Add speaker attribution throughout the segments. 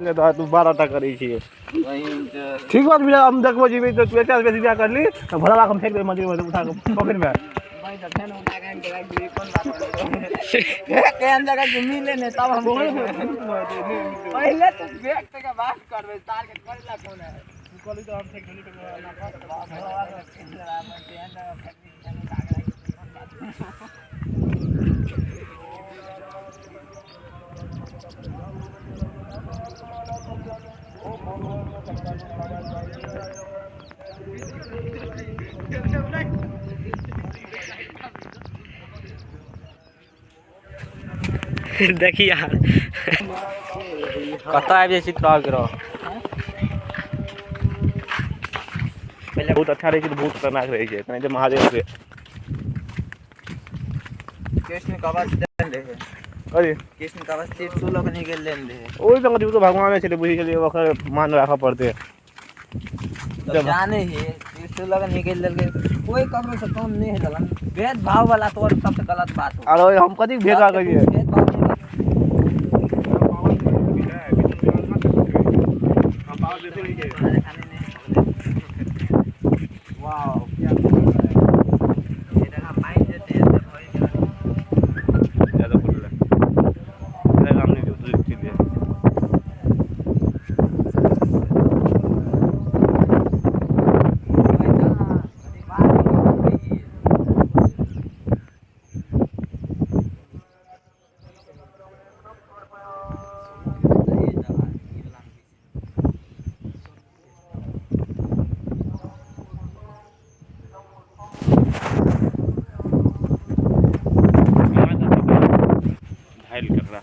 Speaker 1: नहि तऽ तू 12 टा करै छियै। ठीक बात भैया, हम देखबो जेबै तऽ तू एते बेसी बियाह करली तऽ भोला बाबा के हम फेंक देबै मन्दिर मे उठा कऽ पोखरिमे।
Speaker 2: केहन जगह के मिले ने तब हम पहिले तो देख के बात करबै, तार के करे ला कोन है।
Speaker 3: देखी यार, कतऽ आबि जाइ छी तोरा आरके रह।
Speaker 1: बहुत अच्छा रहै छै तऽ बहुत खतरनाक रहै छै, तेनाहिते महादेव के।
Speaker 2: कृष्ण कवच देन रहे।
Speaker 1: अरे।
Speaker 2: कृष्ण कवच त्रिशूल ओकनी के लेन रहे।
Speaker 1: ओहि संग तऽ भगवान छलै, बुझै छलियै, ओकर मान राखऽ पड़तै।
Speaker 2: तब जाने ही त्रिशूल अगर निकल देलकै, कोई ककरो से कम नहीं है। लगन भेदभाव वाला तोर सबसे गलत बात हो।
Speaker 1: आरो हम कथी भेद करियै?
Speaker 2: भेदभाव नहीं।
Speaker 1: वाह। ज्यादा बोल रहा है, काम नहीं दो चीज है। घायल ककरा?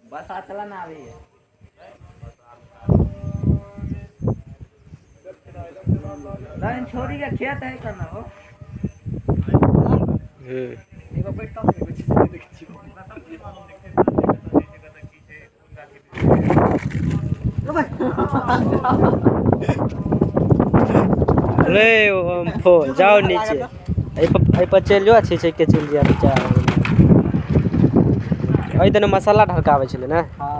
Speaker 2: बस आ, चला ना अभी। छोरी का खेत है, करना हो। एगो बैठ तब एगो चीज देखै छियौ।
Speaker 3: रे फो, जाओ नीचे, एहि पर एहि पर चलि जो, छै छै के चलि जाय नीचा। एहि दने मसाला ढरकाबै छलै ने?
Speaker 2: हाँ।